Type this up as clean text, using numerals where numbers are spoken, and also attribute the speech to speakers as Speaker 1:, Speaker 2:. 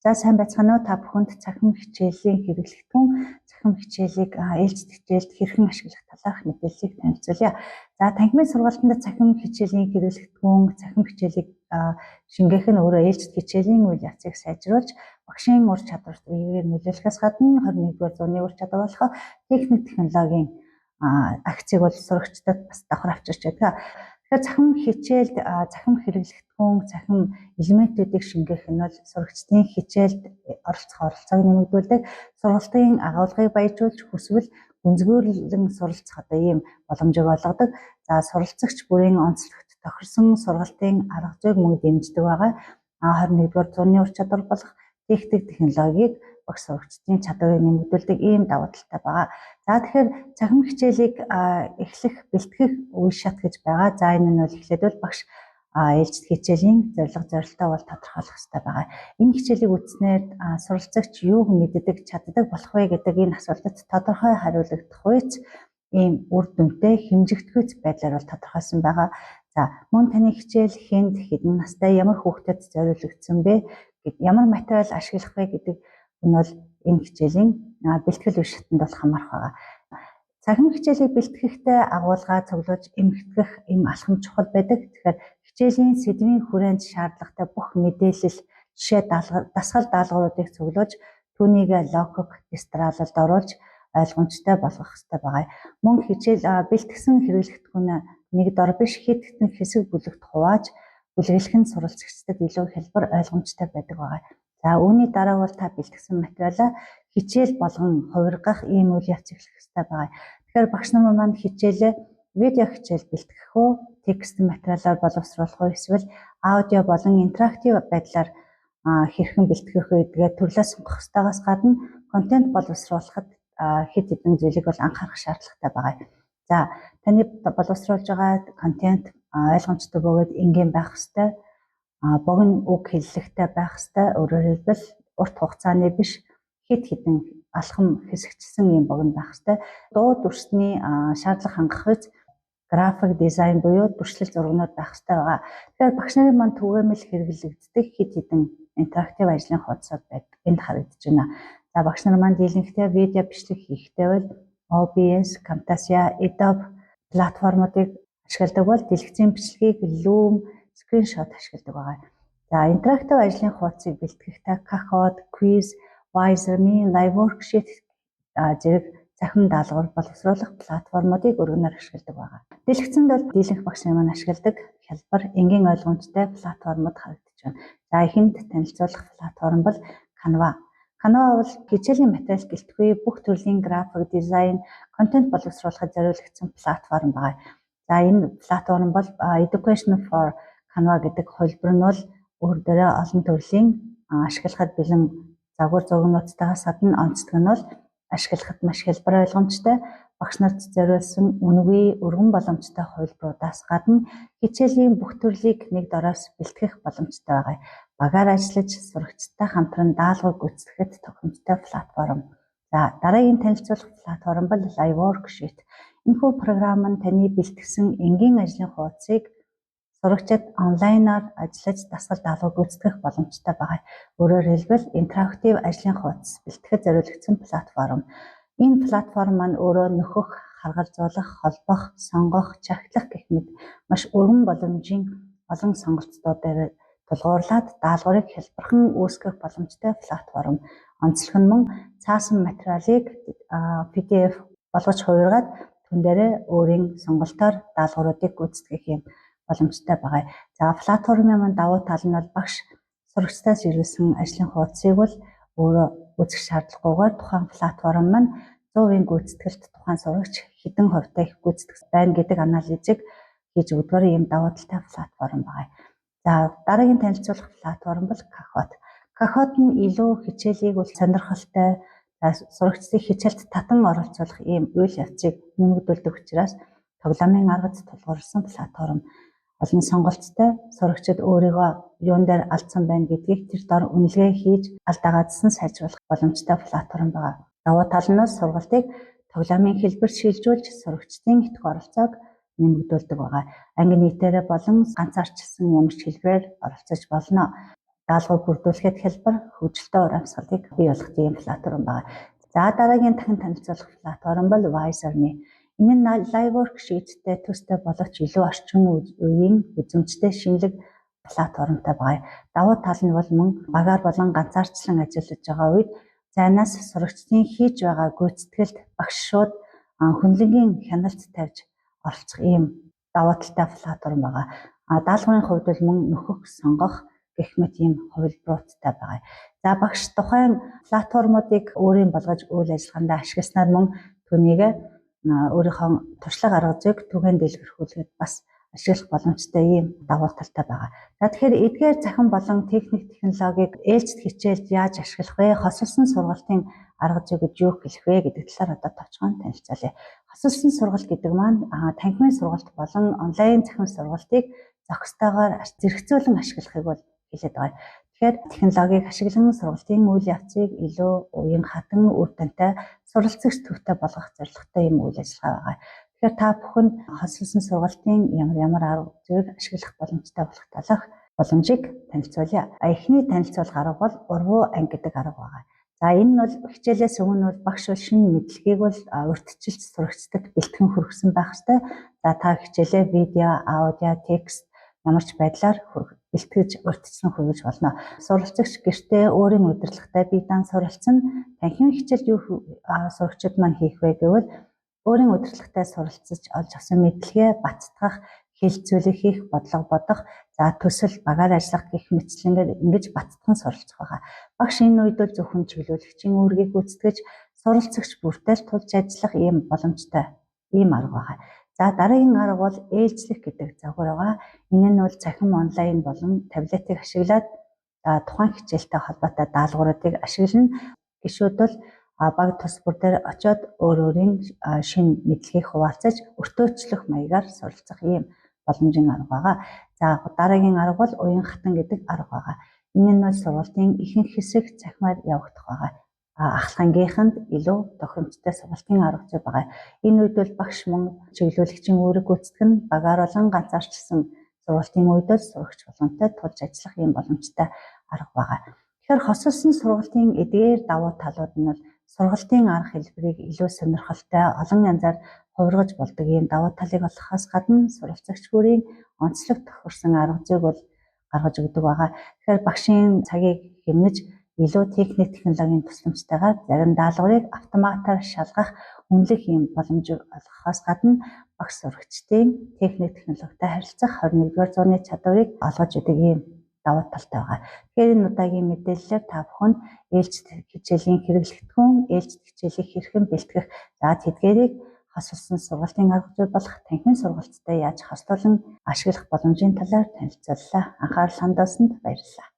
Speaker 1: За, сайн байцгаана уу? Та бүхэнд цахим хичээлийн хэрэглэгдэхүүн, цахим хичээлийг ээлжит хичээлд хэрхэн ашиглах талаарх мэдээллийг танилцуулъя. За, танхимын сургалтанд цахим хичээлийн хэрэглэгдэхүүн, цахим хичээлийг шингээх нь өөрөө ээлжит хичээлийн үйл явцыг сайжруулж, багшийн ур чадварт эергээр нөлөөлөхөөс гадна 21-р зууны ур чадвар болох техник технологийн акцийг бол сурагчдад бас давхар авчирч байдаг. Тэгэхээр цахим хичээлд цахим хэрэглэгдэхүүн, цахим элементүүдийг шингээх нь бол сурагчдын хичээлд оролцох оролцоог нэмэгдүүлдэг, сургалтын агуулгыг баяжуулж, хүсвэл гүнзгийрлэн суралцах одоо ийм боломжийг олгодог. За, суралцагч бүрийн онцлогт тохирсон сургалтын арга зүйг мөн дэмждэг байгаа. 21-р зууны ур чадвар болох техник технологиг багш сурагчдын чадварыг нэмэгдүүлдэг ийм давуу талтай байгаа. За, тэгэхээр цахим хичээлийг эхлэх, бэлтгэх үе шат гэж байгаа. За, энэ нь бол эхлээд бол багш ээлжит хичээлийн зорилго зорилтоо бол тодорхойлох хэрэгтэй байгаа. Энэ хичээлийг үзснээр суралцагч юуг мэддэг, чаддаг болох вэ гэдэг энэ асуултад тодорхой хариулагдах үйц ийм үр дүнтэй, хэмжигдэхүйц байдлаар бол тодорхойлсон байгаа. За, мөн таны хичээл хэнд, хэдэн настай, ямар хүүхдэд зориулагдсан бэ, ямар материал ашиглах вэ гэдэг нь бол энэ хичээлийн бэлтгэл үе шатанд бол хамаарах байгаа. Цахим хичээлийг бэлтгэхдээ агуулгаа цуглуулж эмхтгэх ийм алхам чухал байдаг. Тэгэхээр хичээлийн сэдвийн хүрээнд шаардлагатай бүх мэдээлэл, жишээ, дасгал даалгавруудыг цуглуулж, түүнийг логик дасгалд оруулж ойлгомжтой болгох хэрэгтэй байгаа. Мөн хичээл бэлтгэсэн хэрэглэгдэхүүн нэг дор биш, хэд хэдэн хэсэг бүлэгт хувааж бүлэглэх нь суралцагчдад илүү хялбар, ойлгомжтой байдаг байгаа. За, үүний дараа бол та бэлтгэсэн материалаа хичээл болгон хувиргах ийм үйл явц эхлэх хэрэгтэй байгаа. Тэгэхээр багш нар маань хичээлээ видео хичээл бэлтгэх үү, текст материалаар боловсруулах уу, эсвэл аудио болон интерактив байдлаар хэрхэн бэлтгэх вэ гэдгээ төрлөө сонгох ёстойгоос гадна контент боловсруулахад хэд хэдэн зүйлийг бол анхаарах шаардлагатай байгаа. За, таны боловсруулж байгаа контент ойлгомжтой бөгөөд энгийн байх ёстой, богино үг хэллэгтэй байх ёстой. Өөрөөр хэлбэл, урт хугацааны биш, хэд хэдэн алхам хэсэгчсэн юм богино байх ёстой. Дуу дүрсний шаардлага хангах үз график дизайн буюу дүрслэл зургнууд байх ёстой байгаа. Тэгэхээр багш нарын маань түгээмэл хэрэглэгддэг хэд хэдэн интерактив ажлын хуудасууд байдаг. Энд харагдаж байна. За, багш нар маань дийлэнхдээ видео бичлэг хийхдээ бол OBS, Camtasia, Adobe платформуудыг ашигладаг бол дэлгэцийн бичлэгийг Loom, screenshot ашигладаг байгаа. За, интерактив ажлын хуудсыг бэлтгэхдээ Kahoot, Quiz, Wizer.me, Live Worksheet зэрэг цахим даалгавар боловсруулах платформуудыг өргөнөөр ашигладаг байгаа. Дэлгэцэнд бол дийлэнх багш нар маань ашигладаг хялбар, энгийн, ойлгомжтой платформуд харагдаж байна. За, эхэнд танилцуулах платформ бол Canva. Canva бол хичээлийн материал гэлтгүй бүх төрлийн график дизайн, контент боловсруулахад зориулагдсан платформ байгаа. За, энэ платформ бол Education for Canva гэдэг хувилбар нь бол өөр дээрээ олон төрлийн ашиглахад бэлэн загвар зургнуудтайгаас гадна онцлог нь бол ашиглахад маш хялбар, ойлгомжтой, багш нарт зориулсан үнэгүй, өргөн боломжтой хувилбаруудаас гадна хичээлийн бүх төрлийг нэг дороос бэлтгэх боломжтой байгаа. Багаар ажиллаж, сурагчтай хамтран даалгавар гүйцэтгэхэд тохиромжтой платформ. За, дараагийн танилцуулах платформ бол Live Worksheet. Энэхүү програм нь таны бэлтгэсэн энгийн ажлын хуудсыг сурагчид онлайнаар ажиллаж, дасгал даалгавар гүйцэтгэх боломжтой байгаа. Өөрөөр хэлбэл, интерактив ажлын хуудас бэлтгэхэд зориулагдсан платформ. Энэ платформ маань өөрөө нөхөх, харгалзуулах, холбох, сонгох, чагтлах гэх мэт маш өргөн боломжийн олон сонголтуудаар тулгуурлаад даалгаврыг хялбархан үүсгэх боломжтой платформ. Онцлог нь мөн цаасан материалыг PDF болгож хувиргаад түн дээрээ өөрийн сонголтоор даалгавруудыг гүйцэтгэх юм боломжтой байгаа. За, платформын маань давуу тал нь бол багш сурагчдаас ирүүлсэн ажлын хуудсыг бол өөрөө үзэх шаардлагагүйгээр тухайн платформ маань 100% гүйцэтгэлд тухайн сурагч хэдэн хувьтай их гүйцэтгэх байна гэдэг анализыг хийж өгдөгөөр ийм давуу талтай платформ байгаа. За, дараагийн танилцуулах платформ бол Kahoot. Kahoot нь илүү хичээлийг бол сонирхолтой, сурагчдыг хичээлд татан оролцуулах ийм үйл явцыг нэмэгдүүлдэг учраас тоглоомын аргад тулгуурласан платформ. Олон сонголттой, сурагчид өөрийгөө юун дээр алдсан байна гэдгийг тэр дор үнэлгээ хийж, алдаагаадсан сайжруулах боломжтой платформ байгаа. Давуу тал нь сургалтыг тоглоомын хэлбэрт шилжүүлж сурагчдын идэвх оролцоог нэмэгдүүлдэг байгаа. Анги нийтээрээ болон ганцаарчилсан ямар ч хэлбэрээр оролцож болно. Даалгавар бүрдүүлэхэд хялбар, хөгжилтэй ур амьсгалыг бий болгох ийм платформ байна. За, дараагийн дахин танилцуулах платформ бол Wizer.me. Энэ нь Live Worksheet-тэй төстэй боловч илүү орчин үеийн үзэмжтэй шинэлэг платформтой байгаа. Давуу тал нь бол мөн багаар болон ганцаарчлан ажиллаж байгаа үед зайнаас сурагчдын хийж байгаа гүйцэтгэлд багш шууд хөндлөнгийн хяналт тавьж оролцох ийм давуу талтай платформ байгаа. Даалгаврын хувьд бол мөн нөхөх, сонгох гэх мэт ийм хувилбаруудтай байгаа. За, багш тухайн платформуудыг өөрийн болгож үйл ажиллагаанд ашигласнаар мөн түүнийг өөрийнхөө туршлага арга зүйг түгээн дэлгэрхүүлэхэд бас ашиглах боломжтой ийм давуу талтай байгаа. За, тэгэхээр эдгээр цахим болон техник технологиг ээлжит хичээлд яаж ашиглах вэ? Хосолсон сургалтын арга зүй гэж юу хэлэх вэ гэдэг талаар одоо товчхон танилцуулъя. Хосолсон сургалт гэдэг маань танхимын сургалт болон онлайн цахим сургалтыг зохистойгоор зэрэгцүүлэн ашиглахыг бол хэлээд байгаа. Тэгэхээр технологиг ашиглан сургалтын үйл явцыг илүү уян хатан, үр дүнтэй, суралцагч төвтэй болгох зорилготой юм үйл ажиллагаа байгаа. Тэгэхээр та бүхэн хосолсон сургалтын ямар ямар арга зүйг ашиглах боломжтой болох талаарх боломжийг танилцуулъя. Эхний танилцуулах арга бол урвуу анги гэдэг арга байгаа. За, энэ нь бол хичээлээс өмнө бол багш бол шинэ мэдлэгийг бол урьдчилж сурагчдад бэлтгэн хүргэсэн байх ёстой. За, та хичээлээ видео, аудио, текст ямар ч байдлаар бэлтгэж урьдчилан хүргэж болно. Суралцагч гэртээ өөрийн удирдлагатай бие даан суралцсан. Танхимын хичээлд юу сурагчид маань хийх вэ гэвэл өөрийн удирдлагатай суралцаж олж авсан мэдлэгээ баттгах, хэлэлцүүлэг хийх, бодлого бодох, за төсөл, багаар ажиллах гэх мэтчилэнгээр ингэж баттган суралцах байгаа. Багш энэ үед бол зөвхөн чиглүүлэгчийн үүргийг гүйцэтгэж, суралцагч бүртэл тулж ажиллах ийм боломжтой ийм арга байгаа. За, дараагийн арга бол ээлжлэх гэдэг загвар байгаа. Энэ нь бол цахим онлайн болон таблетыг ашиглаад тухайн хичээлтэй холбоотой даалгавруудыг ашиглана. Гишүүд бол баг тус бүр дээр очиод өөр өөрийн шинэ мэдлэгийг хуваалцаж өртөөчлөх маягаар суралцах ийм боломжийн арга байгаа. За, дараагийн арга бол уян хатан гэдэг арга байгаа. Энэ нь бол сургалтын ихэнх хэсэг цахимаар явагдах байгаа. Ахлах ангийнханд илүү тохиромжтой сургалтын арга зүй байгаа. Энэ үед бол багш мөн чиглүүлэгчийн үүрэг гүйцэтгэх нь, багаар болон ганцаарчилсан сургалтын үед бол сурагч болгонтой тулж ажиллах ийм боломжтой арга байгаа. Тэгэхээр хосолсон сургалтын эдгээр давуу талууд нь бол сургалтын арга хэлбэрийг илүү сонирхолтой, олон янзаар хувиргаж болдог ийм давуу талыг олгохоос гадна суралцагч бүрийн онцлог тохирсон арга зүйг бол гаргаж өгдөг байгаа. Тэгэхээр багшийн цагийг хэмнэж, илүү техник технологийн тусламжтайгаар зарим даалгаврыг автоматар шалгах, үнэлэх ийм боломж олгохоос гадна багш сурагчдын техник технологитой харилцах 21-р зууны чадварыг олгож өгдөг ийм давуу талтай байгаа. Тэгэхээр энэ удаагийн мэдээллээр та бүхэнд ээлжит хичээлийн хэрэглэгдэхүүн, ээлжит хичээлийг хэрхэн бэлтгэх, за тэдгээрийг хосолсон сургалтын арга зүй болох танхимын сургалттай яаж хослуулан ашиглах боломжийн талаар танилцууллаа. Анхаарал хандуулсанд баярлалаа.